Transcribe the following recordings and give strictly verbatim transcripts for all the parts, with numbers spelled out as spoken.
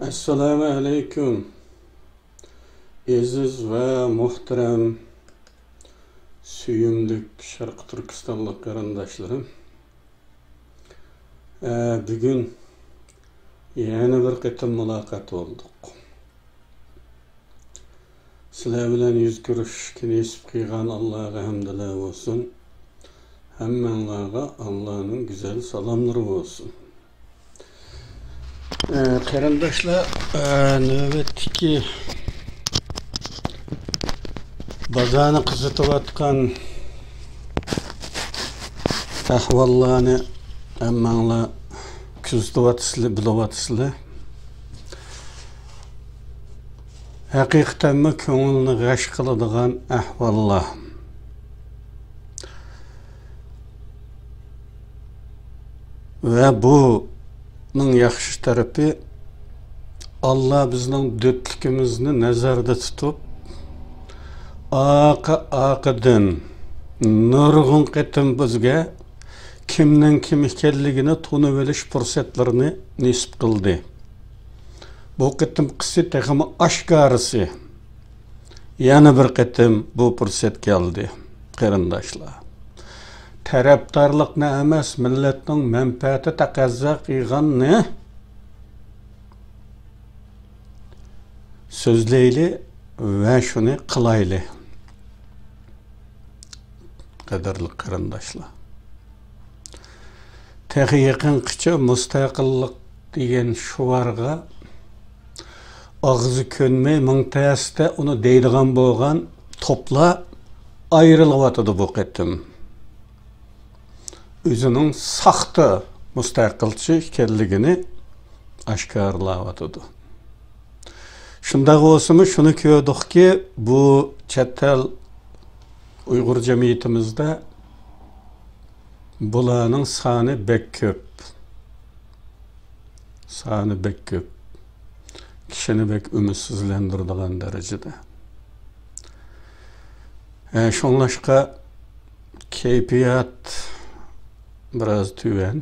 ئەسسالامۇ ئەلەيكۇم. ئەزىز ۋە مۇھتەرەم، سۆيۈملۈك شەرقىي تۈركىستانلىق قېرىنداشلىرىم. ئە، بۈگۈن يەنە بىر قېتىم مۇلاقات بولدۇق. سىلەر بىلەن يۈز كۆرۈشۈشكە نېسىپ قىلغان ئاللاغا ھەمدىلەر بولسۇن. ھەممەڭلارغا ئاللانىڭ گۈزەل سالاملىرى بولسۇن. ئە، قېرىنداشلار، ئە، نۆۋەتتىكى بازارنى قىزىتىۋاتقان ئەھۋاللارنى ھەممەڭلار كۆزىتىۋاتىسىلەر، بىلىۋاتىسىلەر. ھەقىقەتەنمۇ كۆڭۈلنى غەش قىلىدىغان ئەھۋاللار. ۋە بۇنىڭ ياخشى تەرىپى، ئاللا بىزنىڭ دۆتلۈكىمىزنى نەزەردە تۇتۇپ، ئارقا-ئارقىدىن نۇرغۇن قېتىم بىزگە كىمنىڭ كىم ئىكەنلىكىنى تونۇۋېلىش پۇرسەتلىرىنى نېسىپ قىلدى. بۇ قېتىمقىسى تېخىمۇ ئاشكارىسى. يەنە بىر قېتىم بۇ پۇرسەت كەلدى، قېرىنداشلار. تەرەپدارلىقنى ئەمەس، مىللەتنىڭ مەنپەئەتى تەقەززا قىلغاننى سۆزلەيلى ۋە شۇنى قىلايلى. قەدىرلىك قېرىنداشلار، تېخى يېقىنقىچە مۇستەقىللىق دېگەن شوئارغا ئاغزى كۆنمەي، مىڭ تەستە ئۇنى دەيدىغان بولغان توپلار ئايرىلىۋاتىدۇ بۇ قېتىم. ئۆزىنىڭ ساختا مۇستەقىلچى ئىكەنلىكىنى ئاشكارىلاۋاتىدۇ. شۇنداق بولسىمۇ، شۇنى كۆردۇقكى، بۇ چەت ئەل ئۇيغۇر جەمئىيىتىمىزدە بۇلارنىڭ سانى بەك كۆپ. سانى بەك كۆپ. كىشىنى بەك ئۈمىدسىزلەندۈرىدىغان دەرىجىدە. ئە، شۇڭلاشقا كەيپىيات بىراز تۆۋەن.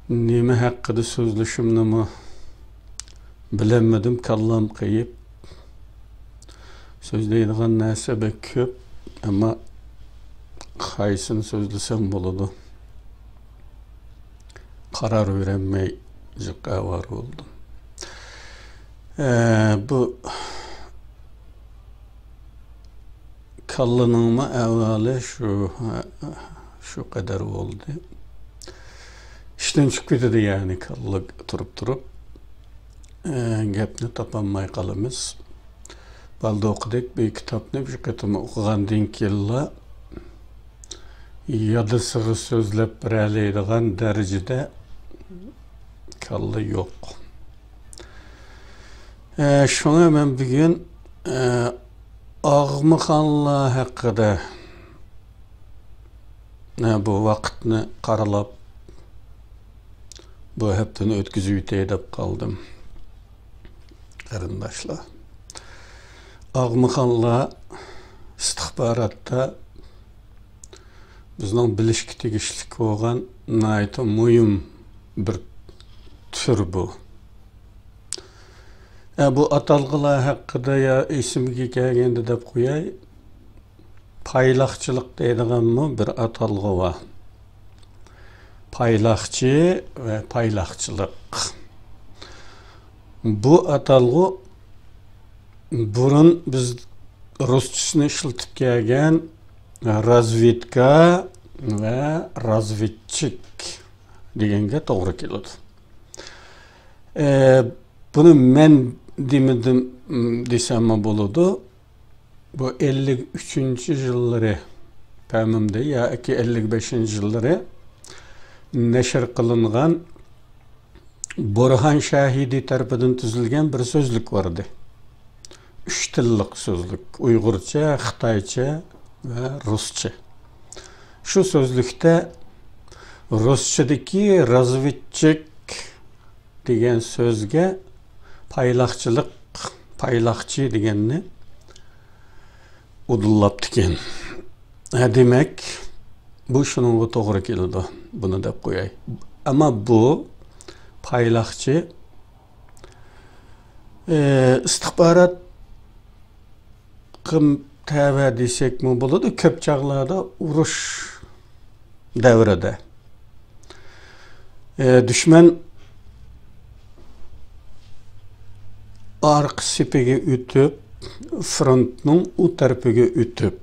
نېمە ھەققىدە سۆزلىشىمنىمۇ بىلەلمىدىم، كاللام قېيىپ. سۆزلەيدىغان نەرسە بەك كۆپ، ئەمما قايسىنى سۆزلىسەم بولىدۇ؟ قارار بېرەلمەي جىق ئاۋارە بولدۇم. ئە، بۇ كاللىنىڭمۇ ئەھۋالى شۇ، شۇ قەدەر بولدى. ئىشتىن چىقىپ كېتىدۇ، يەنى كاللا تۇرۇپ تۇرۇپ، ئە، گەپنى تاپالماي قالىمىز. بالدۇقىدەك بىر كىتابنى بىر قېتىم ئوقۇغاندىن كېيىنلا يادىسىغا سۆزلەپ بېرەلەيدىغان دەرىجىدە كاللا يوق. ئە، شۇڭا مەن بۈگۈن، ئە، ئاغمىخانلار ھەققىدە، ئە، بۇ ۋاقىتنى قارىلاپ، بۇ ھەپتىنى ئۆتكۈزۈۋېتەي دەپ قالدىم، قېرىنداشلار. ئاغمىخانلار ئىستىخباراتتا بىزنىڭ بىلىشكە تېگىشلىك بولغان ناھايىتى مۇھىم بىر تۈر بۇ. ئە، بۇ ئاتالغۇلار ھەققىدە يا ئېسىمگە كەلگەندە دەپ قوياي، پايلاقچىلىق دەيدىغانمۇ بىر ئاتالغۇ بار. پايلاقچى ۋە پايلاقچىلىق. بۇ ئاتالغۇ بۇرۇن بىز رۇسچىسىنى ئىشلىتىپ كەلگەن رازۋېدكا ۋە رازۋېدچىك دېگەنگە توغرا كېلىدۇ. ئە، بۇنى مەن دېمىدىم، م، دېسەممۇ بولىدۇ. بۇ ئەللىك ئۈچىنچى يىللىرى پەمىمدە ياكى ئەللىك بەشىنچى يىللىرى نەشر قىلىنغان بۇرھان شاھىدى تەرىپىدىن تۈزۈلگەن بىر سۆزلۈك بار ئىدى. ئۈچ تىللىق سۆزلۈك، ئۇيغۇرچە، خىتايچە ۋە رۇسچە. شۇ سۆزلۈكتە رۇسچىدىكى رازۋېدچىك دېگەن سۆزگە پايلاقچىلىق، پايلاقچى دېگەننى ئۇدۇللاپتىكەن. ھە، دېمەك، بۇ شۇنىڭغا توغرا كېلىدۇ، بۇنى دەپ قوياي. ئەمما بۇ پايلاقچى، ئى، ئىستىخباراتقا تەۋە دېسەكمۇ بولىدۇ، كۆپ چاغلاردا ئۇرۇش دەۋرىدە، ئى، دۈشمەن ئارقا سېپىگە ئۆتۈپ، فرونتنىڭ ئۇ تەرىپىگە ئۆتۈپ،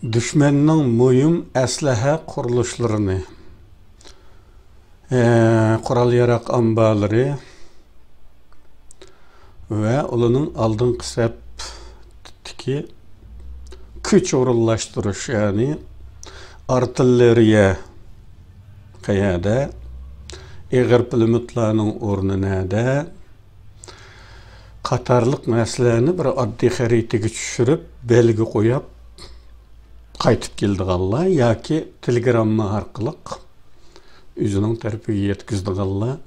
دۈشمەننىڭ مۇھىم ئەسلىھە قۇرۇلۇشلىرىنى، ئە، قورال-ياراغ ئامبارلىرى ۋە ئۇلارنىڭ ئالدىنقى سەپتىكى كۈچ ئورۇنلاشتۇرۇش، يەنى ئارتىللېرىيە قەيەردە، ئېغىر پۇلېميوتلارنىڭ ئورنى نەدە، قاتارلىق مەسىلىلەرنى بىر ئاددىي خەرىتىگە چۈشۈرۈپ، بەلگە قويۇپ قايتىپ كېلىدىغانلار ياكى تېلېگرامما ئارقىلىق ئۆزىنىڭ تەرىپىگە يەتكۈزىدىغانلار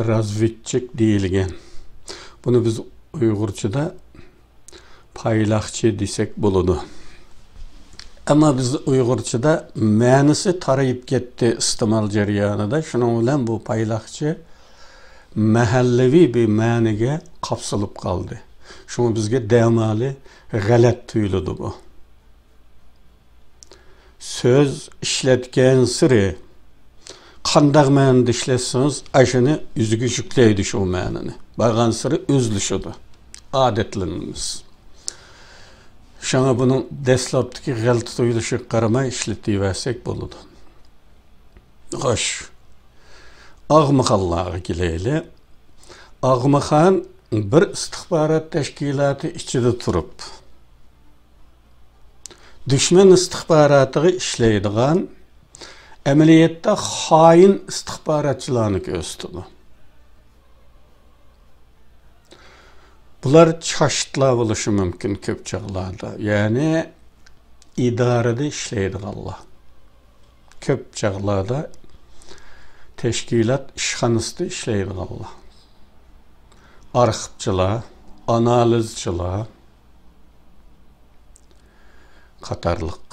رازۋېدچىك دېيىلگەن. بۇنى بىز ئۇيغۇرچىدا پايلاقچى دېسەك بولىدۇ. ئەمما بىز ئۇيغۇرچىدا مەنىسى تارىيىپ كەتتى ئىستېمال جەريانىدا. شۇنىڭ بىلەن بۇ پايلاقچى مەھەللىۋى بىر مەنىگە قاپسىلىپ قالدى. شۇڭا بىزگە دەمالى غەلەت تۇيۇلىدۇ بۇ. سۆز ئىشلەتكەنسېرى، قانداق مەنىدە ئىشلەتسىڭىز، ئاشۇنى ئۆزىگە يۈكلەيدۇ شۇ مەنىنى. بارغانسېرى ئۆزلىشىدۇ. ئادەتلىنىمىز. شۇڭا بۇنىڭ دەسلەپتىكى غەلىتە تۇيۇلۇشىغا قارىماي ئىشلىتىۋەرسەك بولىدۇ. خوش. ئاغمىخانلارغا كېلەيلى. ئاغمىخان بىر ئىستىخبارات تەشكىلاتى ئىچىدە تۇرۇپ، دۈشمەن ئىستىخباراتىغا ئىشلەيدىغان، ئەمەلىيەتتە خائىن ئىستىخباراتچىلارنى كۆرسىتىدۇ. بۇلار چاشتلار بولۇشى مۇمكىن كۆپ چاغلاردا، يەنى ئىدارىدە ئىشلەيدىغانلار. كۆپ چاغلاردا تەشكىلات ئىشخانىسىدا ئىشلەيدىغانلار. ئارخىپچىلار، ئانالىزچىلار قاتارلىق.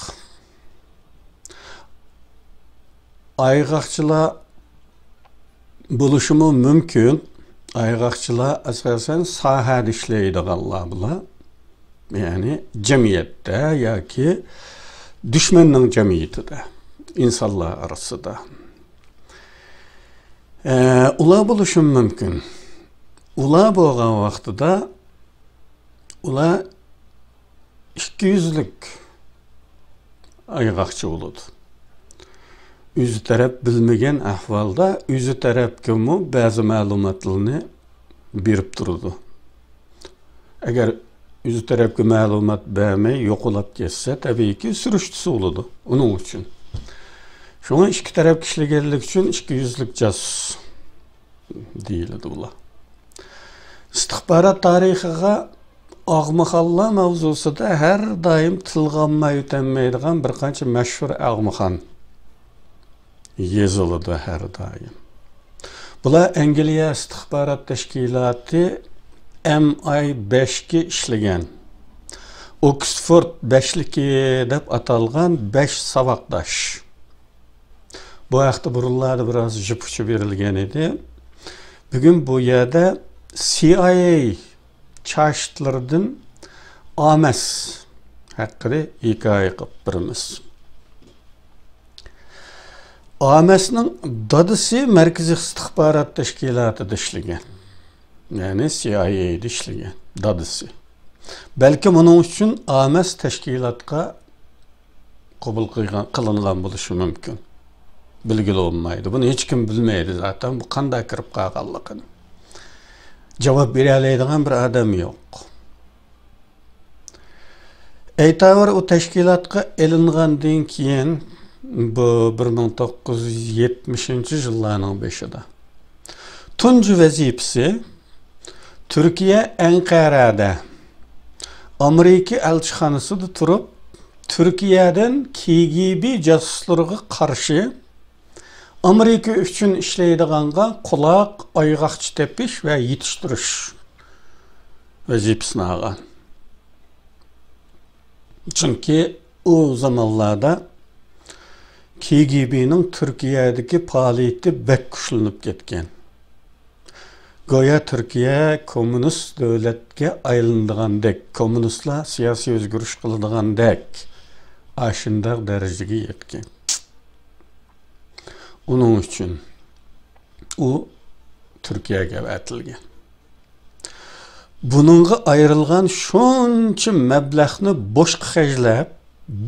ئايغاقچىلار بولۇشىمۇ مۇمكىن. ئايغاقچىلار ئاساسەن ساھەدە ئىشلەيدىغانلار بۇلار. يەنى جەمئىيەتتە ياكى دۈشمەننىڭ جەمئىيىتىدە، ئىنسانلار ئارىسىدا. ئە، ئۇلار بولۇشىمۇ مۇمكىن. ئۇلار بولغان ۋاقتىدا ئۇلار ئىككى يۈزلۈك ئايغاقچى بولىدۇ. ئۆزى تەرەپ بىلمىگەن ئەھۋالدا ئۆزى تەرەپكىمۇ بەزى مەلۇماتلارنى بېرىپ تۇرىدۇ. ئەگەر ئۆزى تەرەپكە مەلۇمات بەرمەي يوقىلاپ كەتسە، تەبىئىيكى سۈرۈشتە سۇۋۇلىدۇ ئۇنىڭ ئۈچۈن. شۇڭا ئىككى تەرەپكە ئىشلىگەنلىكى ئۈچۈن ئىككى يۈزلۈك جاسۇس دېيىلىدۇ بۇلار. ئىستىخبارات تارىخىغا ئاغمىخانلار ماۋزۇسىدا ھەر دائىم تىلغا ئالماي ئۆتەلمەيدىغان بىر قانچە مەشھۇر ئاغمىخان يېزىلىدۇ ھەر دائىم. بۇلار ئەنگلىيە ئىستىخبارات تەشكىلاتى ئەم ئاي بەشكە ئىشلىگەن، ئوكسفورد بەشلىكى دەپ ئاتالغان بەش ساۋاقداش. بۇ ھەقتە بۇرۇنلاردا بىراز جىپ ئۇچۇپ بېرىلگەن ئىدى. بۈگۈن بۇ يەردە سى ئاي ئەي چاشتلىرىدىن ئامەس ھەققىدە ھېكايە قىلىپ بېرىمىز. ئامەسنىڭ دادىسى مەركىزىي ئىستىخبارات تەشكىلاتىدا ئىشلىگەن. يەنى سى ئاي ئەيدە ئىشلىگەن دادىسى. بەلكىم ئۇنىڭ ئۈچۈن ئامەس تەشكىلاتقا قوبۇل قىلغان، قىلىنغان بولۇشى مۇمكىن. بىلگىلى بولمايدۇ. بۇنى ھېچكىم بىلمەيدۇ زاتەن، بۇ قانداق كىرىپ قالغانلىقىنى. جاۋاب بېرەلەيدىغان بىر ئادەم يوق. ئەيتاۋۇر ئۇ تەشكىلاتقا ئېلىنغاندىن كېيىن، بۇ بىر مىڭ توققۇز يۈز يەتمىشىنچى يىللارنىڭ بېشىدا تۇنجى ۋەزىپىسى تۈركىيە ئەنقەرەدە ئامېرىكا ئەلچىخانىسىدا تۇرۇپ، تۈركىيەدىن كى جى بى جاسۇسلىرىغا قارشى ئامېرىكا ئۈچۈن ئىشلەيدىغانغا قۇلاق، ئايغاقچى تېپىش ۋە يېتىشتۈرۈش ۋەزىپىسىنى ئالغان. چۈنكى ئۇ زامانلاردا كىگىبىنىڭ تۈركىيەدىكى پائالىيىتى بەك كۈچلىنىپ كەتكەن. گويا تۈركىيە كوممۇنىست دۆلەتكە ئايلىنىدىغاندەك، كوممۇنىستلار سىياسىي ئۆزگىرىش قىلىدىغاندەك، ئاشۇنداق دەرىجىگە يەتكەن. ئۇنىڭ ئۈچۈن ئۇ تۈركىيەگە ئەۋەتىلگەن. بۇنىڭغا ئايرىلغان شۇنچە مەبلەغنى بوشقا خەجلەپ،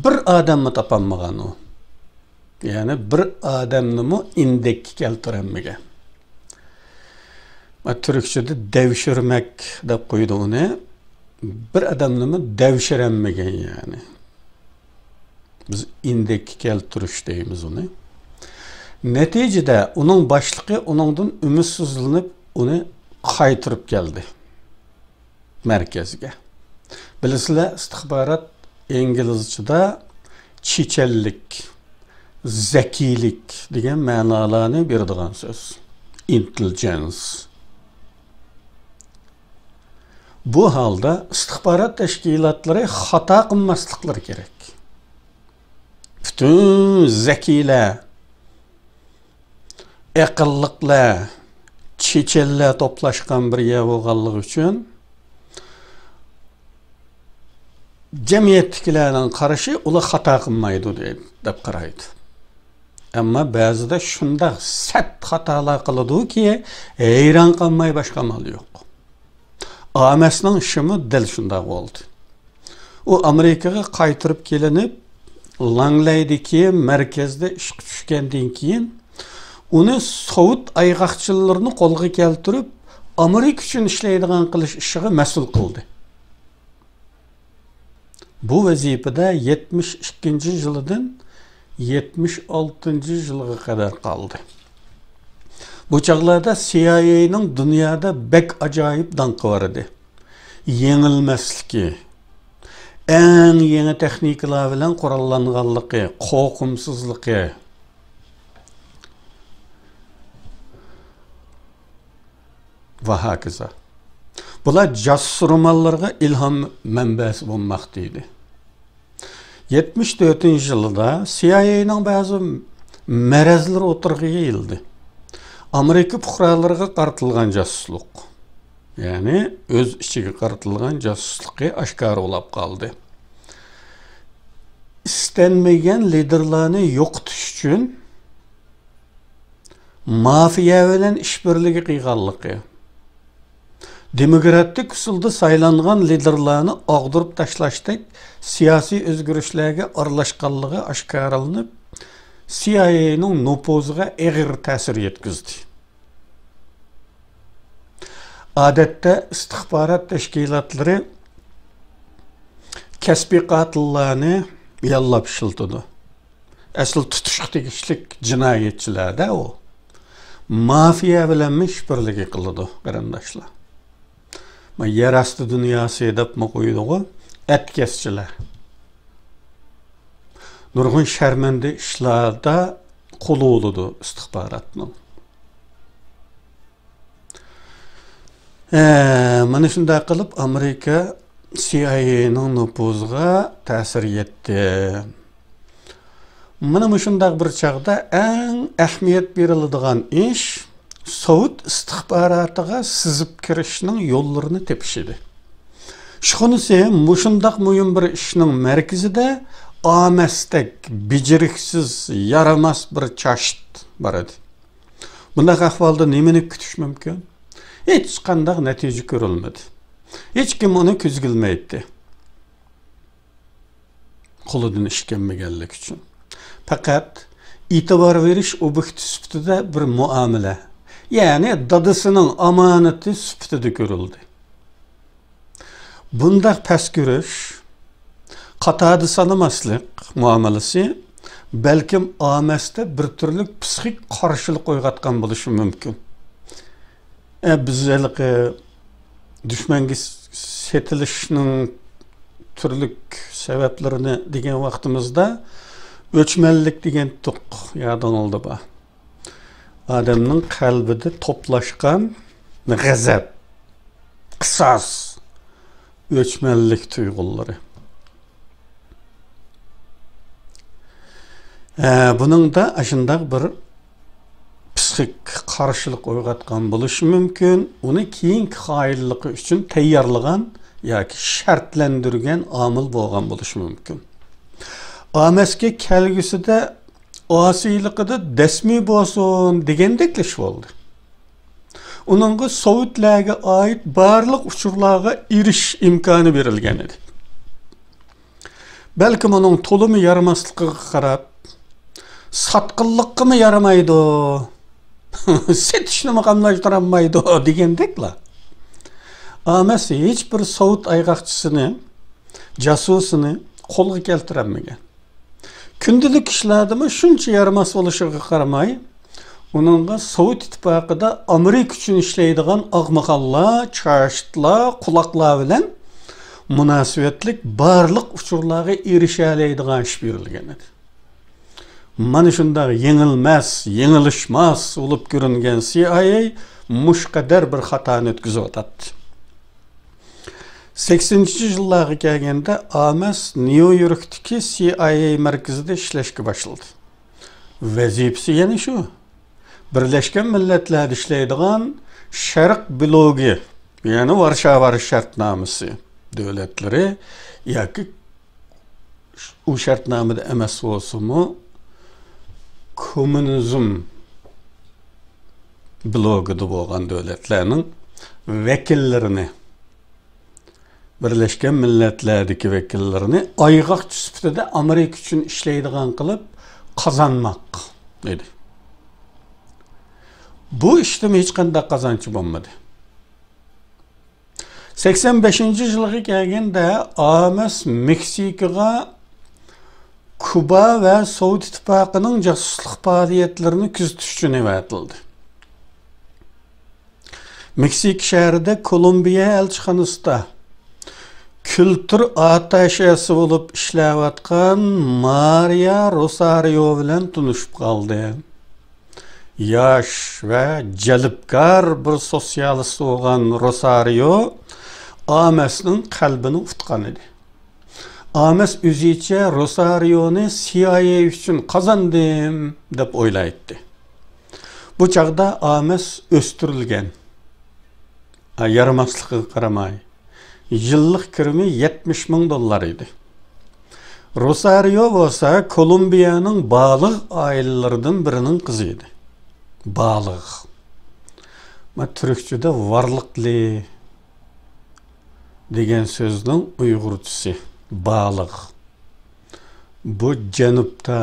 بىر ئادەممۇ تاپالمىغان ئۇ. يەنى بىر ئادەمنىمۇ ئىندەككە كەلتۈرەلمىگەن. ما، تۈركچىدە دەۋشۈرمەك دەپ قويىدۇ ئۇنى. بىر ئادەمنىمۇ دەۋشۈرەلمىگەن، يەنى. بىز ئىندەككە كەلتۈرۈش دەيمىز ئۇنى. نەتىجىدە ئۇنىڭ باشلىقى ئۇنىڭدىن ئۈمىدسىزلىنىپ، ئۇنى قايتۇرۇپ كەلدى مەركەزگە. بىلىسىلەر، ئىستىخبارات ئىنگلىزچىدا چېچەنلىك، زەكىيلىك دېگەن مەنالارنى بېرىدىغان سۆز. ئىنتېللىجېنس. بۇ ھالدا ئىستىخبارات تەشكىلاتلىرى خاتا قىلماسلىقلىرى كېرەك. پۈتۈن زەكىيلەر، ئەقىللىقلار، چېچەنلەر توپلاشقان بىر يەر بولغانلىقى ئۈچۈن، جەمئىيەتتىكىلەرنىڭ قارىشى ئۇلار خاتا قىلمايدۇ دەپ قارايدۇ. ئەمما بەزىدە شۇنداق سەت خاتالار قىلىدۇكى، ھەيران قالماي باشقا ئامال يوق. ئامەسنىڭ ئىشىمۇ دەل شۇنداق بولدى. ئۇ ئامېرىكىغا قايتۇرۇپ كېلىنىپ، لانگلەيدىكى مەركەزدە ئىشقا چۈشكەندىن كېيىن، ئۇنى سوۋېت ئايغاقچىلىرىنى قولغا كەلتۈرۈپ، ئامېرىكا ئۈچۈن ئىشلەيدىغان قىلىش ئىشىغا مەسئۇل قىلدى. بۇ ۋەزىپىدە يەتمىش ئىككىنچى يىلىدىن يەتمىش ئالتىنچى يىلغا قەدەر قالدى. بۇ چاغلاردا سىئايئېينىڭ دۇنيادا بەك ئاجايىپ داڭقى بار ئىدى. يېڭىلمەسلىكى، ئەڭ يېڭى تېخنىكىلار بىلەن قوراللانغانلىقى، قورقۇمسىزلىقى، ۋە ھاكازا. بۇلار جاسۇس رومانلىرىغا ئىلھام مەنبەسى بولماقتا ئىدى. يەتمىش تۆتىنچى يىلىدا سىئايئېينىڭ بەزى مەرەزلىرى ئوتتۇرىغا يېيىلدى. ئامېرىكا پۇقرالىرىغا قارىتىلغان جاسۇسلۇق، يەنى ئۆز ئىچىگە قارىتىلغان جاسۇسلۇقى ئاشكارا بولاپ قالدى. ئىستەنمىگەن لىدېرلارنى يوقىتىش ئۈچۈن مافىيە بىلەن ئىش بىرلىكى قىلغانلىقى، دېموكراتىك ئۇسۇلدا سايلانغان لىدېرلارنى ئاغدۇرۇپ تاشلاشتەك سىياسىي ئۆزگىرىشلەرگە ئارىلاشقانلىقى ئاشكارىلىنىپ، سىئايئېينىڭ نوپۇزىغا ئېغىر تەسىر يەتكۈزدى. ئادەتتە ئىستىخبارات تەشكىلاتلىرى كەسپىي قاتىللارنى ياللاپ ئىشلىتىدۇ. ئەسلى تۇتۇشقا تېگىشلىك جىنايەتچىلەردە ئۇ. مافىيە بىلەنمۇ ئىش بىرلىكى قىلىدۇ، قېرىنداشلار. ما، يەر ئاستى دۇنياسى دەپمۇ قويىدىغۇ، ئەتكەسچىلەر. نۇرغۇن شەرمەندە ئىشلاردا قولى بولىدۇ ئىستىخباراتنىڭ. ھە، مانا شۇنداق قىلىپ ئامېرىكا سىئايئېينىڭ نوپۇزىغا تەسىر يەتتى. مانا مۇشۇنداق بىر چاغدا ئەڭ ئەھمىيەت بېرىلىدىغان ئىش سوۋېت ئىستىخباراتىغا سىزىپ كىرىشنىڭ يوللىرىنى تېپىش ئىدى. ئىشخانىسى مۇشۇنداق مۇھىم بىر ئىشنىڭ مەركىزىدە ئامەستەك بېجىرىكسىز، يارىماس بىر چاشت بار ئىدى. بۇنداق ئەھۋالدا نېمىنى كۈتۈش مۇمكىن؟ ھېچقانداق نەتىجە كۆرۈلمىدى. ھېچكىم ئۇنى كۆزگە ئىلمايتتى. قولىدىن ئىش كەلمىگەنلىكى ئۈچۈن. پەقەت ئېتىبار بېرىش ئوبيېكتى سۈپىتىدە بىر مۇئامىلە، يەنى دادىسىنىڭ ئامانىتى سۈپىتىدە كۆرۈلدى. بۇنداق پەس كۆرۈش، قاتاردا سانىماسلىق مۇئامىلىسى بەلكىم ئامەستە بىر تۈرلۈك پسىخىك قارشىلىق ئويغاتقان بولۇشى مۇمكىن. ئە، بىز ھېلىقى دۈشمەنگە سېتىلىشنىڭ تۈرلۈك سەۋەبلىرىنى دېگەن ۋاقتىمىزدا، ئۆچمەنلىك دېگەنتۇق، يادىڭلاردا بار. ئادەمنىڭ قەلبىدە توپلاشقان غەزەپ، قىساس، ئۆچمەنلىك تۇيغۇلىرى. ئە، بۇنىڭدا ئاشۇنداق بىر پسىخىك قارشىلىق ئويغاتقان بولۇشى مۇمكىن، ئۇنى كېيىنكى خائىنلىقى ئۈچۈن تەييارلىغان ياكى شەرتلەندۈرگەن ئامىل بولغان بولۇشى مۇمكىن. ئامەسكە كەلگۈسىدە ئاسىيلىقىدا دەسمى بولسۇن دېگەندەكلا ئىش بولدى. ئۇنىڭغا سوۋېتلەرگە ئائىت بارلىق ئۇچۇرلارغا ئېرىشىش ئىمكانى بېرىلگەن ئىدى. بەلكىم ئۇنىڭ تولىمۇ يارىماسلىقىغا قاراپ، ساتقىنلىققىمۇ يارىمايدۇ، سېتىشنىمۇ قاملاشتۇرالمايدۇ دېگەندەكلا. ئامەس ھېچ بىر سوۋېت ئايغاقچىسىنى، جاسۇسىنى قولغا كەلتۈرەلمىگەن. كۈندىلىك ئىشلاردىمۇ شۇنچە يارىماس بولۇشىغا قارىماي، ئۇنىڭغا سوۋېت ئىتتىپاقىدا ئامېرىكا ئۈچۈن ئىشلەيدىغان ئاغمىخانلار، چاشتلار، قۇلاقلار بىلەن مۇناسىۋەتلىك بارلىق ئۇچۇرلارغا ئېرىشەلەيدىغان ئىش بېرىلگەن ئىدى. مانا شۇنداق يېڭىلمەس، يېڭىلىشماس بولۇپ كۆرۈنگەن سىئايئېي مۇشۇ قەدەر بىر خاتانى ئۆتكۈزۈۋاتاتتى. سەكسىنىنچى يىللارغا كەلگەندە ئامەس نيۇ يوركتىكى سىئايئېي مەركىزىدە ئىشلەشكە باشلىدى. ۋەزىپىسى يەنە شۇ. بىرلەشكەن مىللەتلەردە ئىشلەيدىغان شەرق بلوگى، يەنى ۋارشاۋا شەرتنامىسى دۆلەتلىرى ياكى ئۇ شەرتنامىدە ئەمەس بولسىمۇ، كوممۇنىزم بلوگىدا بولغان دۆلەتلەرنىڭ ۋەكىللىرىنى، بىرلەشكەن مىللەتلەردىكى ۋەكىللىرىنى ئايغاقچى سۈپىتىدە ئامېرىكا ئۈچۈن ئىشلەيدىغان قىلىپ قازانماق ئىدى. بۇ ئىشتىمۇ ھېچقانداق قازانچى بولمىدى. سەكسەن بەشىنچى يىلغا كەلگەندە ئامەس مېكسىكىغا كۇبا ۋە سوۋېت ئىتتىپاقىنىڭ جاسۇسلۇق پائالىيەتلىرىنى كۆزىتىش ئۈچۈن ئەۋەتىلدى. مېكسىكا شەھىرىدە كولومبىيە ئەلچىخانىسىدا كۈلتۈر ئاتاشېسى بولۇپ ئىشلەۋاتقان مارىيا روسارىيو بىلەن تونۇشۇپ قالدى. ياش ۋە جەلپكار بىر سوتسىيالىست بولغان روسارىيو ئامەسنىڭ قەلبىنى ئۇتقان ئىدى. ئامەس ئۆزىچە روسارىيونى سىئايئېي ئۈچۈن قازاندىم دەپ ئويلايتتى. بۇ چاغدا ئامەس ئۆستۈرۈلگەن، يارىماسلىقىغا قارىماي، يىللىق كىرىمى يەتمىش مىڭ دوللار ئىدى. روسارىيو بولسا كولومبىيەنىڭ بالىغ ئائىلىلىرىدىن بىرىنىڭ قىزى ئىدى. بالىغ. ما تۈركچىدە ۋارلىقلى دېگەن سۆزنىڭ ئۇيغۇرچىسى بالىغ. بۇ جەنۇبتا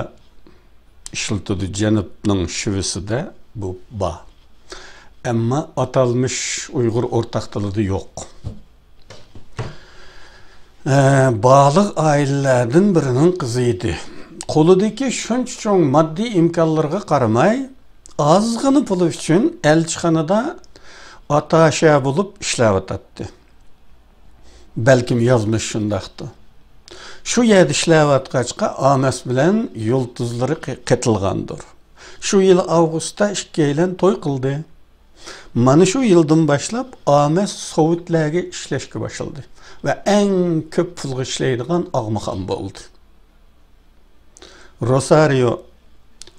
ئىشلىتىدۇ، جەنۇبنىڭ شىۋىسىدە بۇ بار. ئەمما ئاتالمىش ئۇيغۇر ئورتاق تىلىدا يوق. ئە، بالىغ ئائىلىلەردىن بىرىنىڭ قىزى ئىدى. قولىدىكى شۇنچە چوڭ ماددىي ئىمكانلىرىغا قارىماي، ئازغىنە پۇلى ئۈچۈن ئەلچىخانىدا ئاتاشە بولۇپ ئىشلەۋاتاتتى. بەلكىم يازمىش شۇنداقتۇ. شۇ يەردە ئىشلەۋاتقاچقا ئامەس بىلەن يۇلتۇزلىرى قې-، قېتىلغاندۇر. شۇ يىل ئاۋغۇستتا ئىككىيلەن توي قىلدى. مانا شۇ يىلدىن باشلاپ ئامەس سوۋېتلەرگە ئىشلەشكە باشلىدى ۋە ئەڭ كۆپ پۇلغا ئىشلەيدىغان ئاغمىخان بولدى. روسارىيو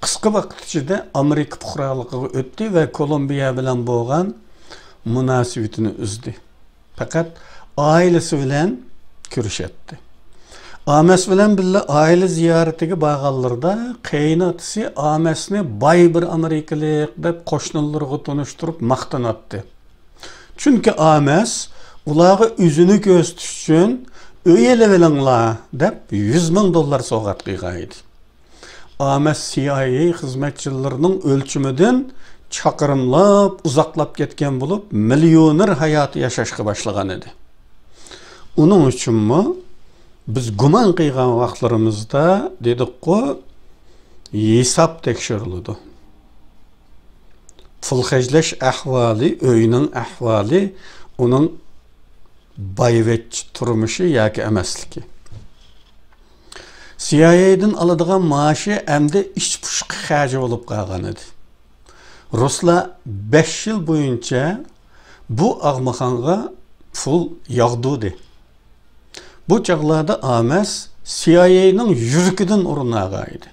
قىسقا ۋاقىت ئىچىدە ئامېرىكا پۇقرالىقىغا ئۆتتى ۋە كولومبىيە بىلەن بولغان مۇناسىۋىتىنى ئۈزدى. پەقەت ئائىلىسى بىلەن كۆرۈشەتتى. ئامەس بىلەن بىللە ئائىلە زىيارىتىگە بارغانلىرىدا قېيىنئاتىسى ئامەسنى باي بىر ئامېرىكىلىق دەپ قوشنىلىرىغا تونۇشتۇرۇپ ماختىناتتى. چۈنكى ئامەس ئۇلارغا ئۆزىنى كۆرسىتىش ئۈچۈن ئۆي ئېلىۋېلىڭلار دەپ يۈز مىڭ دوللار سوۋغات قىلغان ئىدى. ئامەس سىئايئېي خىزمەتچىلىرىنىڭ ئۆلچىمىدىن چاقىرىملاپ ئۇزاقلاپ كەتكەن بولۇپ، مىليونېر ھاياتى ياشاشقا باشلىغان ئىدى. ئۇنىڭ ئۈچۈنمۇ بىز گۇمان قىلغان ۋاقىتلىرىمىزدا دېدۇققۇ، ھېساب تەكشۈرۈلىدۇ. پۇل خەجلەش ئەھۋالى، ئۆينىڭ ئەھۋالى، ئۇنىڭ بايۋەچچە تۇرمۇشى ياكى ئەمەسلىكى. سىئايئېيدىن ئالىدىغان مائاشى ئەمدى ئىچ پۇشقا خەجى بولۇپ قالغان ئىدى. رۇسلار بەش يىل بويىچە بۇ ئاغمىخانغا پۇل ياغدۇردى. بۇ چاغلاردا ئامەس سىئايئېينىڭ يۈرىكىدىن ئورۇن ئالغان ئىدى.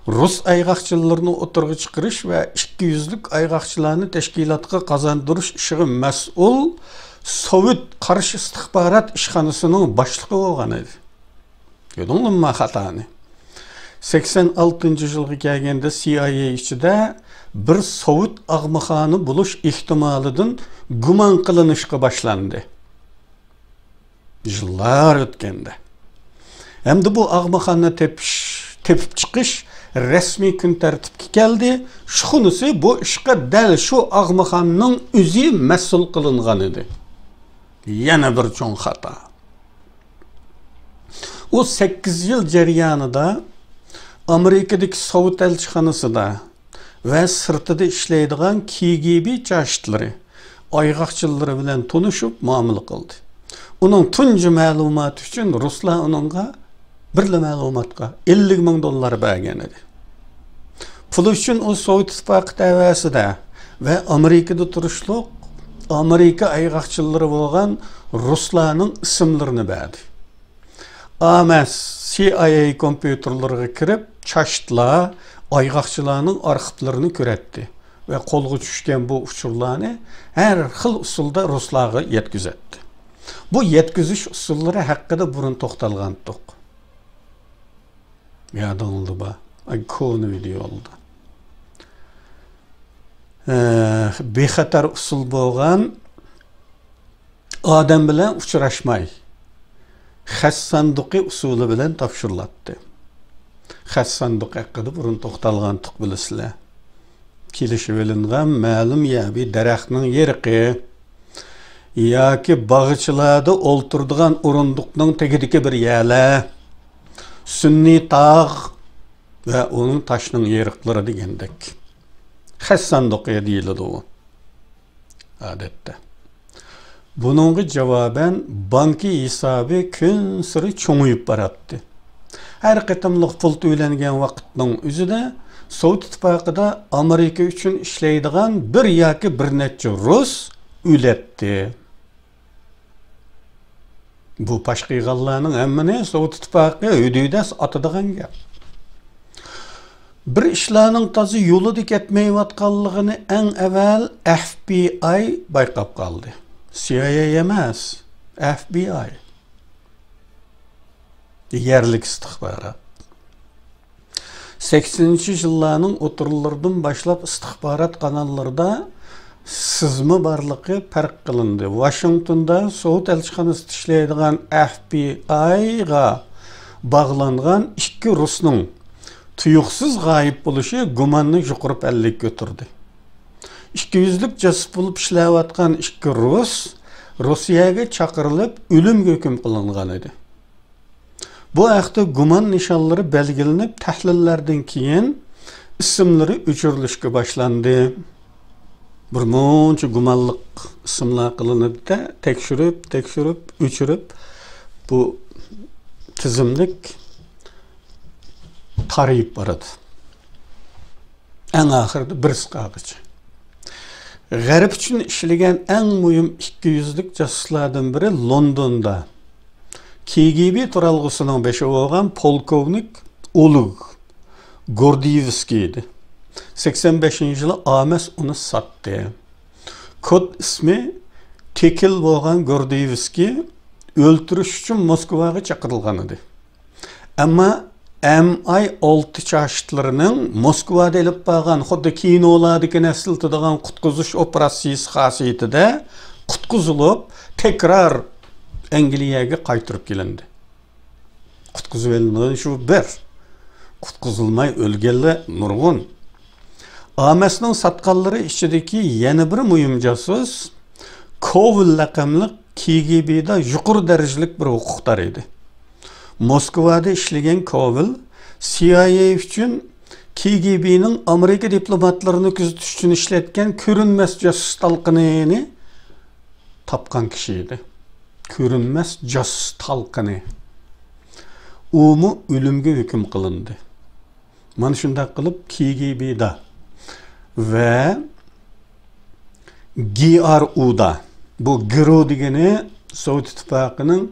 رۇس ئايغاقچىلىرىنى ئوتتۇرىغا چىقىرىش ۋە ئىككى يۈزلۈك ئايغاقچىلارنى تەشكىلاتقا قازاندۇرۇش ئىشىغا مەسئۇل سوۋېت قارشى ئىستىخبارات ئىشخانىسىنىڭ باشلىقى بولغان ئىدى. كۆردۈڭلارمۇ خاتانى؟ سەكسەن ئالتىنچى يىلغا كەلگەندە سى ئاي ئەي ئىچىدە بىر سوۋېت ئاغمىخانى بولۇش ئېھتىمالىدىن گۇمان قىلىنىشقا باشلاندى. يىللار ئۆتكەندە. ھەمدە بۇ ئاغمىخاننى تېپىش، تېپىپ چىقىش رەسمىي كۈن تەرتىپكە كەلدى. شۇغىنىسى بۇ ئىشقا دەل شۇ ئاغمىخاننىڭ ئۆزى مەسئۇل قىلىنغان ئىدى. يەنە بىر چوڭ خاتا. ئۇ سەككىز يىل جەريانىدا ئامېرىكىدىكى سوۋېت ئەلچىخانىسىدا ۋە سىرتىدا ئىشلەيدىغان كى گى بى چاشتلىرى، ئايغاقچىلىرى بىلەن تونۇشۇپ مۇئامىلە قىلدى. ئۇنىڭ تۇنجى مەلۇماتى ئۈچۈن رۇسلار ئۇنىڭغا بىرلا مەلۇماتقا ئەللىك مىڭ دوللار بەرگەن ئىدى. پۇل ئۈچۈن ئۇ سوۋېت ئىتتىپاقى تەۋەسىدە ۋە ئامېرىكىدا تۇرۇشلۇق ئامېرىكا ئايغاقچىلىرى بولغان رۇسلارنىڭ ئىسىملىرىنى بەردى. ئامەس سى ئاي ئەي كومپيۇتېرلىرىغا كىرىپ، چاشتلار، ئايغاقچىلارنىڭ ئارخىپلىرىنى كۆرەتتى ۋە قولغا چۈشكەن بۇ ئۇچۇرلارنى ھەر خىل ئۇسۇلدا رۇسلارغا يەتكۈزەتتى. بۇ يەتكۈزۈش ئۇسۇللىرى ھەققىدە بۇرۇن توختالغانتۇق. يادىڭلىدا بار. ئاي، كونا ۋىدېئولدا. ئە، بىخەتەر ئۇسۇل بولغان ئادەم بىلەن ئۇچراشماي، خەت ساندۇقى ئۇسۇلى بىلەن تاپشۇرۇلاتتى. خەت ساندۇقى ھەققىدە بۇرۇن توختالغانتۇق، بىلىسىلەر. كېلىشىۋېلىنغان مەلۇم يەر، بىر دەرەخنىڭ يېرىقى ياكى باغچىلاردا ئولتۇرىدىغان ئورۇندۇقنىڭ تېگىدىكى بىر يەرلەر، سۈنئىي تاغ ۋە ئۇنىڭ تاشنىڭ يېرىقلىرى دېگەندەك. خەت ساندۇقى دېيىلىدۇ ئۇ. ئادەتتە. بۇنىڭغا جاۋابەن بانكا ھېسابى كۈنسېرى چوڭىيىپ باراتتى. ھەر قېتىملىق پۇل تۆلەنگەن ۋاقىتنىڭ ئۆزىدە سوۋېت ئىتتىپاقىدا ئامېرىكا ئۈچۈن ئىشلەيدىغان بىر ياكى بىر نەچچە رۇس ئۆلەتتى. بۇ پاش قىلغانلارنىڭ ھەممىنى سوۋېت ئىتتىپاقى ھۆددىدەس ئاتىدىغان گەپ. بىر ئىشلارنىڭ تازا يولىدا كەتمەيۋاتقانلىقىنى ئەڭ ئەۋۋەل ئەف بى ئاي بايقاپ قالدى. سى ئاي ئەي ئەمەس، ئەف بى ئاي. يەرلىك ئىستىخبارات. سەكسىنىنچى يىللارنىڭ ئوتتۇرىلىرىدىن باشلاپ ئىستىخبارات قاناللىرىدا سىزما بارلىقى پەرق قىلىندى. ۋاشىنگتوندا سوۋېت ئەلچىخانىسىدا ئىشلەيدىغان ئەف بى ئايغا باغلانغان ئىككى رۇسنىڭ تۇيۇقسىز غايىب بولۇشى گۇماننى يۇقىرى پەللىگە كۆتۈردى. ئىككى يۈزلۈك جاسۇس بولۇپ ئىشلەۋاتقان ئىككى رۇس روسىيەگە چاقىرىلىپ، ئۆلۈمگە ھۆكۈم قىلىنغان ئىدى. بۇ ھەقتە گۇمان نىشانلىرى بەلگىلىنىپ، تەھلىللەردىن كېيىن ئىسىملىرى ئۆچۈرۈلۈشكە باشلاندى. بىر مۇنچە گۇمانلىق ئىسىملار قىلىنىدۇ-دە، تەكشۈرۈپ، تەكشۈرۈپ، ئۆچۈرۈپ، بۇ تىزىملىك تارىيىپ بارىدۇ. ئەڭ ئاخىرىدا بىرسى قالغىچە. غەرب ئۈچۈن ئىشلىگەن ئەڭ مۇھىم ئىككى يۈزلۈك جاسۇسلاردىن بىرى لوندوندا كى گى بى تۇرالغۇسىنىڭ بېشى بولغان پولكوۋنىك ئولېگ گوردىيېۋسكىي ئىدى. سەكسەن بەشىنچى يىلى ئامەس ئۇنى ساتتى. كود ئىسمى تېكىل بولغان گوردىيېۋسكىي ئۆلتۈرۈش ئۈچۈن موسكۋاغا چاقىرىلغان ئىدى. ئەمما ئەم ئاي ئالتە چاشتلىرىنىڭ موسكۋادا ئېلىپ بارغان خۇددى كىنولاردىكىنى ئەسلىتىدىغان قۇتقۇزۇش ئوپېراتسىيىسى خاسىيىتىدە قۇتقۇزۇلۇپ، تەكرار ئەنگلىيەگە قايتۇرۇپ كېلىندى. قۇتقۇزۇۋېلىنغان شۇ بىر. قۇتقۇزۇلماي ئۆلگەنلەر نۇرغۇن. ئامەسنىڭ ساتقانلىرى ئىچىدىكى يەنە بىر مۇھىم جاسۇس كوۋېل لەقەملىك كى گى بىدا يۇقىرى دەرىجىلىك بىر ھوقۇقدار ئىدى. موسكۋادا ئىشلىگەن كوۋېل سى ئاي ئەي ئۈچۈن كى گى بىنىڭ ئامېرىكا دىپلوماتلىرىنى كۆزىتىش ئۈچۈن ئىشلەتكەن كۆرۈنمەس جاسۇس تالقىنىنى تاپقان كىشى ئىدى. كۆرۈنمەس جاسۇس تالقىنى. ئۇمۇ ئۆلۈمگە ھۆكۈم قىلىندى. مانا شۇنداق قىلىپ كى گى بىدا ۋە گې ئار ئۇدا، بۇ گرۇ دېگىنى سوۋېت ئىتتىپاقىنىڭ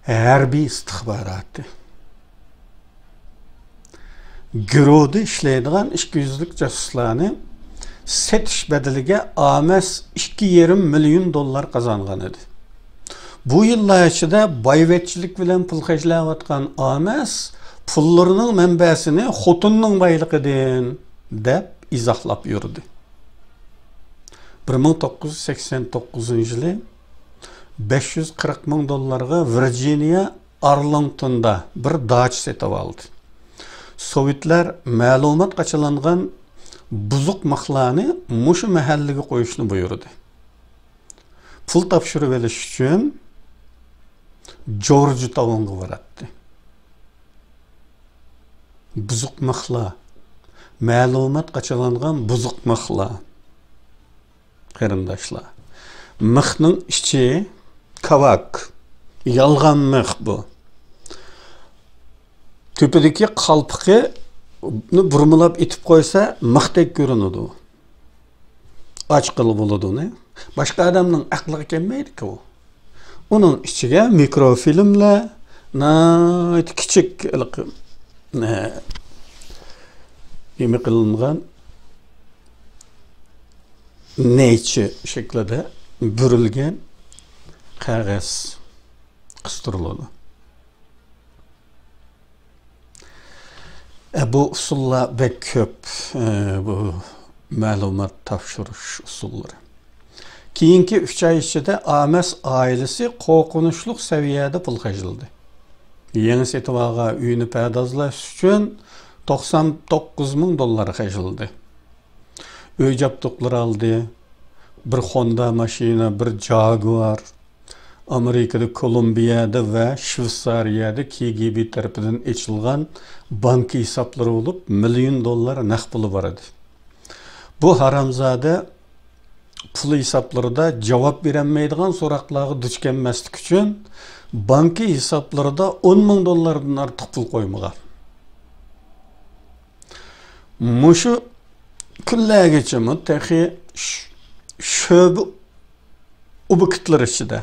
ھەربىي ئىستىخباراتى. گىروھدا ئىشلەيدىغان ئىككى يۈزلۈك جاسۇسلارنى سېتىش بەدىلىگە ئامەس ئىككى يېرىم مىليون دوللار قازانغان ئىدى. بۇ يىللار ئىچىدە بايۋەچچىلىك بىلەن پۇل خەجلەۋاتقان ئامەس پۇللىرىنىڭ مەنبەسىنى خوتۇننىڭ بايلىقىدىن دەپ ئىزاھلاپ يۈردى. بىر مىڭ توققۇز يۈز سەكسەن توققۇزىنچى يىلى بەش يۈز قىرىق مىڭ دوللارغا ۋىرجىنىيە ئارلىڭتوندا بىر داچا سېتىۋالدى. سوۋېتلار مەلۇمات قاچىلانغان بۇزۇق مىخلارنى مۇشۇ مەھەللىگە قويۇشنى بۇيرۇدى. پۇل تاپشۇرۇۋېلىش ئۈچۈن جورج تاۋنغا باراتتى. بۇزۇق مىخلار، مەلۇمات قاچىلانغان بۇزۇق مىخلار. قېرىنداشلار، مىخنىڭ ئىچى كاۋاك، يالغان مىخ بۇ. تۆپىدىكى قالپىقىنى بۇرمىلاپ ئېتىپ قويسا، مىختەك كۆرۈنىدۇ. ئاچقىلى بولىدۇ ئۇنى. باشقا ئادەمنىڭ ئەقلىگە كەلمەيدىكى ئۇ. ئۇنىڭ ئىچىگە مىكروفىلىملەر، ناھايىتى كىچىك ھېلىقى، نېمە قىلىنغان، نەيچە شەكلىدە بۈرۈلگەن قەغەز قىستۇرۇلىدۇ. ئە، بۇ ئۇسۇللار بەك كۆپ، ئە، بۇ مەلۇمات تاپشۇرۇش ئۇسۇللىرى. كېيىنكى ئۈچ ئاي ئىچىدە ئامەس ئائىلىسى قورقۇنچلۇق سەۋىيەدە پۇل خەجلىدى. يېڭى سېتىۋالغان ئۆينى پەردازلاش ئۈچۈن توقسان توققۇز مىڭ دوللار خەجلىدى. ئۆي جابدۇقلىرى ئالدى. بىر خوندا ماشىنا، بىر جاگۇئار. ئامېرىكىدا كولومبىيەدە ۋە شۋېتسارىيەدە كى گى بى تەرىپىدىن ئېچىلغان بانكا ھېسابلىرى بولۇپ، مىليون دوللار نەق پۇلى بار ئىدى. بۇ ھارامزادە پۇل ھېسابلىرىدا جاۋاب بېرەلمەيدىغان سوراقلارغا دۇچ كەلمەسلىك ئۈچۈن، بانكا ھېسابلىرىدا ئون مىڭ دوللاردىن ئارتۇق پۇل قويمىغان. مۇشۇ كۈنلەرگىچىمۇ تېخى ش-، شۆبە ئوبيېكتلىرى ئىچىدە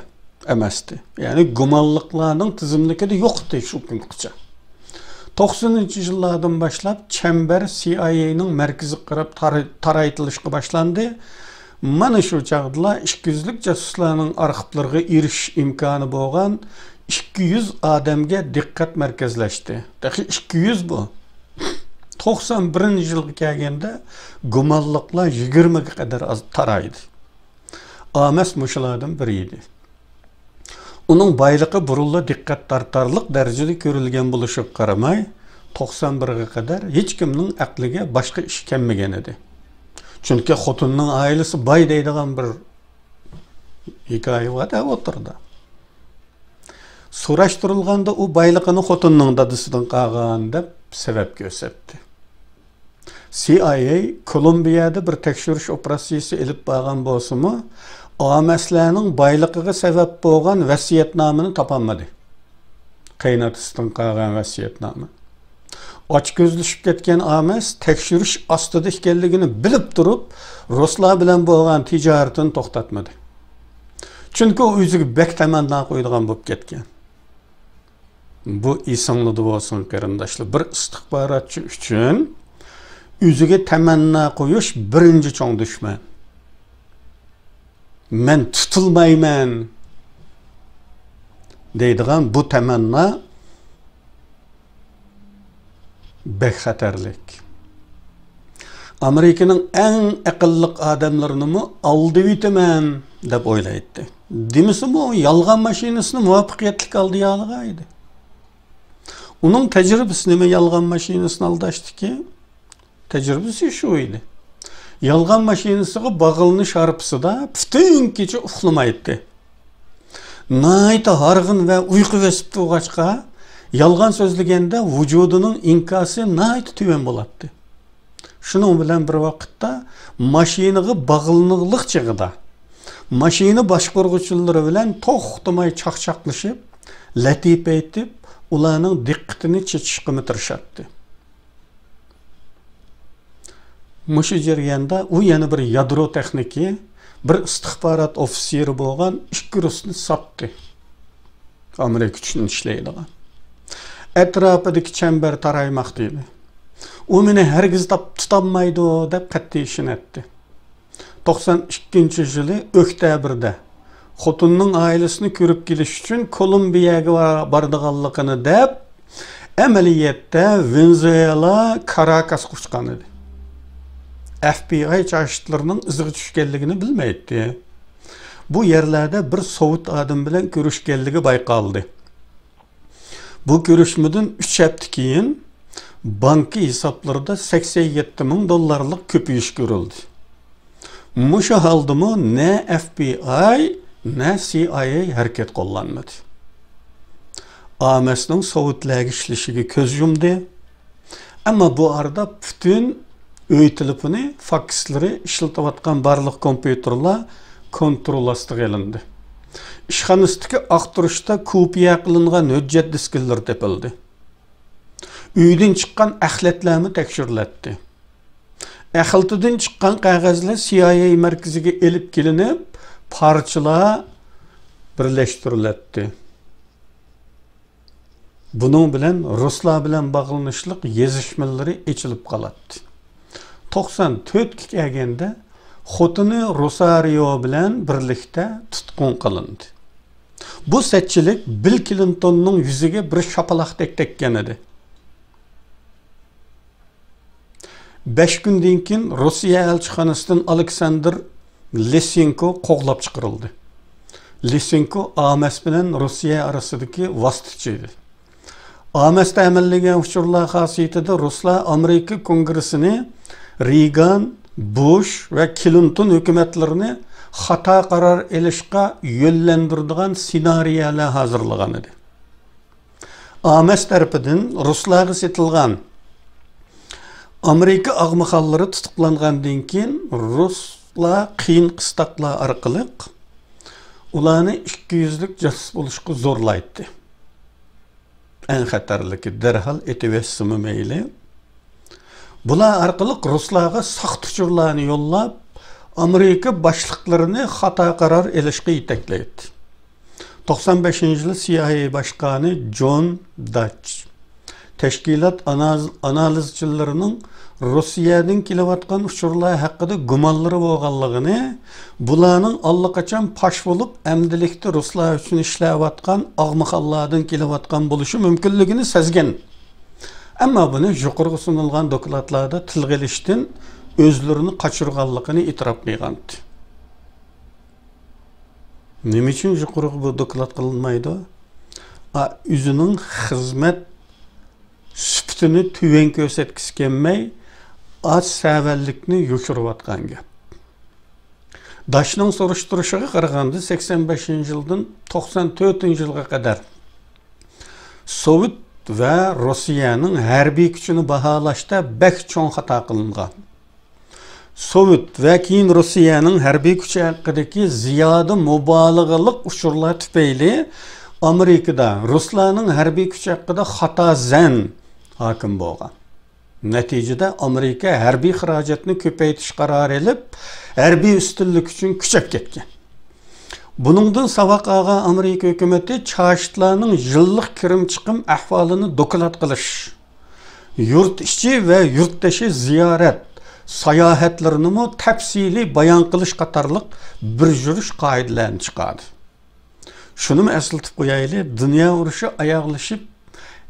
ئەمەستى. يەنى گۇمانلىقلارنىڭ تىزىملىكىدە يوق ئىدى شۇ كۈنگىچە. توقسىنىنچى يىللاردىن باشلاپ چەمبەر سى ئاي ئەينىڭ مەركىزىگە قاراپ تارا-، تارايتىلىشقا باشلاندى. مانا شۇ چاغدىلا ئىككى يۈزلۈك جاسۇسلارنىڭ ئارخىپلىرىغا ئېرىشىش ئىمكانى بولغان ئىككى يۈز ئادەمگە دىققەت مەركەزلەشتى. تېخى ئىككى يۈز بۇ. توقسان بىرىنچى يىلغا كەلگەندە گۇمانلىقلار يىگىرمىگە قەدەر ئاز تارايدى. ئامەس مۇشۇلاردىن بىرى ئىدى. ئۇنىڭ بايلىقى بۇرۇنلا دىققەت تارتارلىق دەرىجىدە كۆرۈلگەن بولۇشىغا قارىماي، توقسان بىرگە قەدەر ھېچكىمنىڭ ئەقلىگە باشقا ئىش كەلمىگەن ئىدى. چۈنكى خوتۇننىڭ ئائىلىسى باي دەيدىغان بىر ھېكايە بار-دە ئوتتۇرىدا. سوراشتۇرۇلغاندا ئۇ بايلىقىنى خوتۇنىنىڭ دادىسىدىن قالغان دەپ سەۋەب كۆرسەتتى. سى ئاي ئەي كولومبىيەدە بىر تەكشۈرۈش ئوپېراتسىيىسى ئېلىپ بارغان بولسىمۇ، ئامەسلەرنىڭ بايلىقىغا سەۋەب بولغان ۋەسىيەتنامىنى تاپالمىدى. قېيىنئاتىسىدىن قالغان ۋەسىيەتنامە. ئاچكۆزلىشىپ كەتكەن ئامەس تەكشۈرۈش ئاستىدا ئىكەنلىكىنى بىلىپ تۇرۇپ، رۇسلار بىلەن بولغان تىجارىتىنى توختاتمىدى. چۈنكى ئۇ ئۆزىگە بەك تەمەننا قويىدىغان بولۇپ كەتكەن. بۇ ئېسىڭلىدە بولسۇن، قېرىنداشلار. بىر ئىستىخباراتچى ئۈچۈن ئۆزىگە تەمەننا قويۇش بىرىنچى چوڭ دۈشمەن. «مەن تۇتۇلمايمەن» دەيدىغان بۇ تەمەننا بەك خەتەرلىك. ئامېرىكىنىڭ ئەڭ ئەقىللىق ئادەملىرىنىمۇ ئالدىۋېتىمەن دەپ ئويلايتتى. دېمىسىمۇ، يالغان ماشىنىسىنى مۇۋەپپەقىيەتلىك ئالدىيالىغان ئىدى. ئۇنىڭ تەجرىبىسى نېمە يالغان ماشىنىسىنى ئالداشتىكى؟ تەجرىبىسى شۇ ئىدى. يالغان ماشىنىسىغا باغلىنىش ھارپىسىدا پۈتۈن كېچە ئۇخلىمايتتى. ناھايىتى ھارغىن ۋە ئۇيقۇ بېسىپ تۇرغاچقا، يالغان سۆزلىگەندە ۋۇجۇدىنىڭ ئىنكاسى ناھايىتى تۆۋەن بولاتتى. شۇنىڭ بىلەن بىر ۋاقىتتا، ماشىنىغا باغلىنىغلىق چېغىدا ماشىنا باشقۇرغۇچىلىرى بىلەن توختىماي چاقچاقلىشىپ، لەتىپە ئېيتىپ، ئۇلارنىڭ دىققىتىنى چېچىشقىمۇ تىرىشاتتى. مۇشۇ جەرياندا ئۇ يەنە بىر يادرو تېخنىكى، بىر ئىستىخبارات ئوفىتسېرى بولغان ئىككى رۇسنى ساتتى. ئامېرىكا ئۈچۈن ئىشلەيدىغان. ئەتراپىدىكى چەمبەر تارايماقتا ئىدى. ئۇ مېنى ھەرگىز تاپ-، تۇتالمايدۇ، دەپ قەتئىي ئىشىنەتتى. توقسان ئىككىنچى يىلى ئۆكتەبىردە خوتۇنىنىڭ ئائىلىسىنى كۆرۈپ كېلىش ئۈچۈن كولومبىيەگە بار-، بارىدىغانلىقىنى دەپ، ئەمەلىيەتتە ۋېنېزۇېلا كاراكاسقا ئۇچقان ئىدى. ئەف بى ئاي چاشتلىرىنىڭ ئىزىغا چۈشكەنلىكىنى بىلمەيتتى. بۇ يەرلەردە بىر سوۋېت ئادىمى بىلەن كۆرۈشكەنلىكى بايقالدى. بۇ كۆرۈشمىدىن ئۈچ ھەپتە كېيىن بانكا ھېسابلىرىدا سەكسەن يەتتە مىڭ دوللارلىق كۆپىيىش كۆرۈلدى. مۇشۇ ھالدىمۇ نە ئەف بى ئاي، نە سى ئاي ئەي ھەرىكەت قوللانمىدى. ئامەسنىڭ سوۋېتلەرگە ئىشلىشىگە كۆز يۇمدى. ئەمما بۇ ئارىدا پۈتۈن ئۆي تېلېفونى، فاكسلىرى، ئىشلىتىۋاتقان بارلىق كومپيۇتېرلار كونترول ئاستىغا ئېلىندى. ئىشخانىسىدىكى ئاختۇرۇشتا كوپىيە قىلىنغان ھۆججەت دىسكىلىرى تېپىلدى. ئۆيدىن چىققان ئەخلەتلەرمۇ تەكشۈرۈلەتتى. ئەخلىتىدىن چىققان قەغەزلەر سى ئاي ئەي مەركىزىگە ئېلىپ كېلىنىپ، پارچىلار بىرلەشتۈرۈلەتتى. بۇنىڭ بىلەن رۇسلار بىلەن باغلىنىشلىق يېزىشمىلىرى ئېچىلىپ قالاتتى. توقسان تۆتكە كەلگەندە خوتۇنى روسارىيو بىلەن بىرلىكتە تۇتقۇن قىلىندى. بۇ سەتچىلىك بىل كلىنتوننىڭ يۈزىگە بىر شاپىلاقتەك تەگكەن ئىدى. بەش كۈندىن كېيىن روسىيە ئەلچىخانىسىدىن ئالېكساندىر لىسېنكو قوغلاپ چىقىرىلدى. لىسېنكو ئامەس بىلەن روسىيە ئارىسىدىكى ۋاسىتىچى ئىدى. ئامەستە ئەمەللىگەن ئۇچۇرلار خاسىيىتىدە رۇسلار ئامېرىكا كونگرېسسىنى، رېيگان، بۇش ۋە كلىنتون ھۆكۈمەتلىرىنى خاتا قارار ئېلىشقا يۆنلەندۈرىدىغان سېنارىيەلەر ھازىرلىغان ئىدى. ئامەس تەرىپىدىن رۇسلارغا سېتىلغان ئامېرىكا ئاغمىخانلىرى تۇتۇقلانغاندىن كېيىن، رۇسلار قىيىن قىستاقلار ئارقىلىق ئۇلارنى ئىككى يۈزلۈك جاسۇس بولۇشقا زورلايتتى. ئەڭ خەتەرلىكى، دەرھال ئېتىۋەتسىمۇ مەيلى. بۇلار ئارقىلىق رۇسلارغا ساختا ئۇچۇرلارنى يوللاپ، ئامېرىكا باشلىقلىرىنى خاتا قارار ئېلىشقا يېتەكلەيتتى. توقسان بەشىنچى يىلى سى ئاي ئەي باشقانى جون داچ تەشكىلات ئاناز-، ئانالىزچىلىرىنىڭ روسىيەدىن كېلىۋاتقان ئۇچۇرلار ھەققىدە گۇمانلىرى بولغانلىقىنى، بۇلارنىڭ ئاللىقاچان پاش بولۇپ، ئەمدىلىكتە رۇسلار ئۈچۈن ئىشلەۋاتقان ئاغمىخانلاردىن كېلىۋاتقان بولۇشى مۇمكىنلىكىنى سەزگەن. ئەمما بۇنى يۇقىرىقى سۇنۇلغان دوكلاتلاردا تىلغا ئېلىشتىن ئۆزلىرىنى قاچۇرغانلىقىنى ئېتىراپ قىلغانىدى. نېمە ئۈچۈن يۇقىرىقى بۇ دوكلات قىلىنمايدۇ؟ ئا، ئۆزىنىڭ خىزمەت سۈپىتىنى تۆۋەن كۆرسەتكۈسى كەلمەي، ئاز سەۋەنلىكنى يوشۇرۇۋاتقان گەپ. داشنىڭ سۈرۈشتۈرۈشىگە قارىغاندا، سەكسەن بەشىنچى يىلدىن توقسان تۆتىنچى يىلغا قەدەر سوۋېت ۋە روسىيەنىڭ ھەربىي كۈچىنى باھالاشتا بەك چوڭ خاتا قىلىنغان. سوۋېت ۋە كېيىن روسىيەنىڭ ھەربىي كۈچى ھەققىدىكى زىيادە مۇبالىغىلىق ئۇچۇرلار تۈپەيلى ئامېرىكىدا رۇسلارنىڭ ھەربىي كۈچى ھەققىدە خاتا زەن ھاكىم بولغان. نەتىجىدە ئامېرىكا ھەربىي خىراجەتنى كۆپەيتىش قارارى ئېلىپ، ھەربىي ئۈستۈنلۈك ئۈچۈن كۈچەپ كەتكەن. بۇنىڭدىن ساۋاق ئالغان ئامېرىكا ھۆكۈمىتى چاشتلارنىڭ يىللىق كىرىم چىقىم ئەھۋالىنى دوكلات قىلىش، يۇرت ئىچى ۋە يۇرت تېشى زىيارەت، ساياھەتلىرىنىمۇ تەپسىلىي بايان قىلىش قاتارلىق بىر يۈرۈش قائىدىلەرنى چىقاردى. شۇنىمۇ ئەسلىتىپ قويايلى، دۇنيا ئۇرۇشى ئاياغلىشىپ،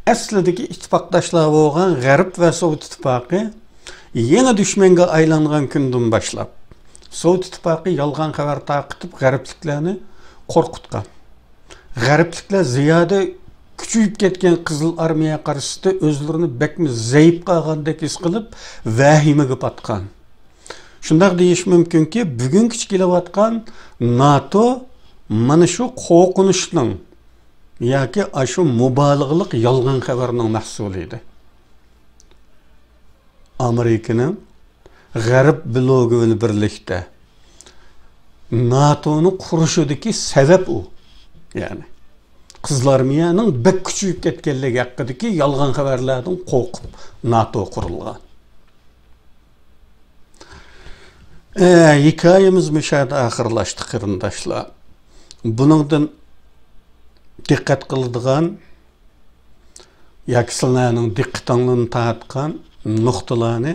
ئەسلىدىكى ئىتتىپاقداشلار بولغان غەرب ۋە سوۋېت ئىتتىپاقى يېڭى دۈشمەنگە ئايلانغان كۈندىن باشلاپ، سوۋېت ئىتتىپاقى يالغان خەۋەر تارقىتىپ، غەربلىكلەرنى قورقۇتقان. غەربلىكلەر زىيادە كۈچىيىپ كەتكەن قىزىل ئارمىيە قارشىسىدا ئۆزلىرىنى بەكمۇ زەئىپ قالغاندەك ھېس قىلىپ، ۋەھىمىگە پاتقان. شۇنداق دېيىش مۇمكىنكى، بۈگۈنگىچە كېلىۋاتقان ناتو مانا شۇ قورقۇنچنىڭ ياكى ئاشۇ مۇبالىغىلىق يالغان خەۋەرنىڭ مەھسۇلى ئىدى. ئامېرىكىنىڭ غەرب بلوگى بىلەن بىرلىكتە ناتونى قۇرۇشىدىكى سەۋەب ئۇ. يەنى، قىزىل ئارمىيەنىڭ بەك كۈچىيىپ كەتكەنلىكى ھەققىدىكى يالغان خەۋەرلەردىن قورقۇپ ناتو قۇرۇلغان. ئە، ھېكايىمىز مۇشۇ يەردە ئاخىرلاشتى، قېرىنداشلار. بۇنىڭدىن دىققەت قىلىدىغان ياكى سىلەرنىڭ دىققىتىڭلارنى تارتقان نۇقتىلارنى،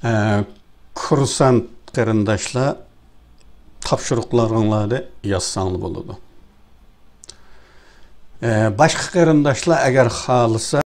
ئە، كۇرسانت قېرىنداشلار تاپشۇرۇقلىرىڭلاردا يازساڭلار بولىدۇ. ئە، باشقا قېرىنداشلار ئەگەر خالىسا،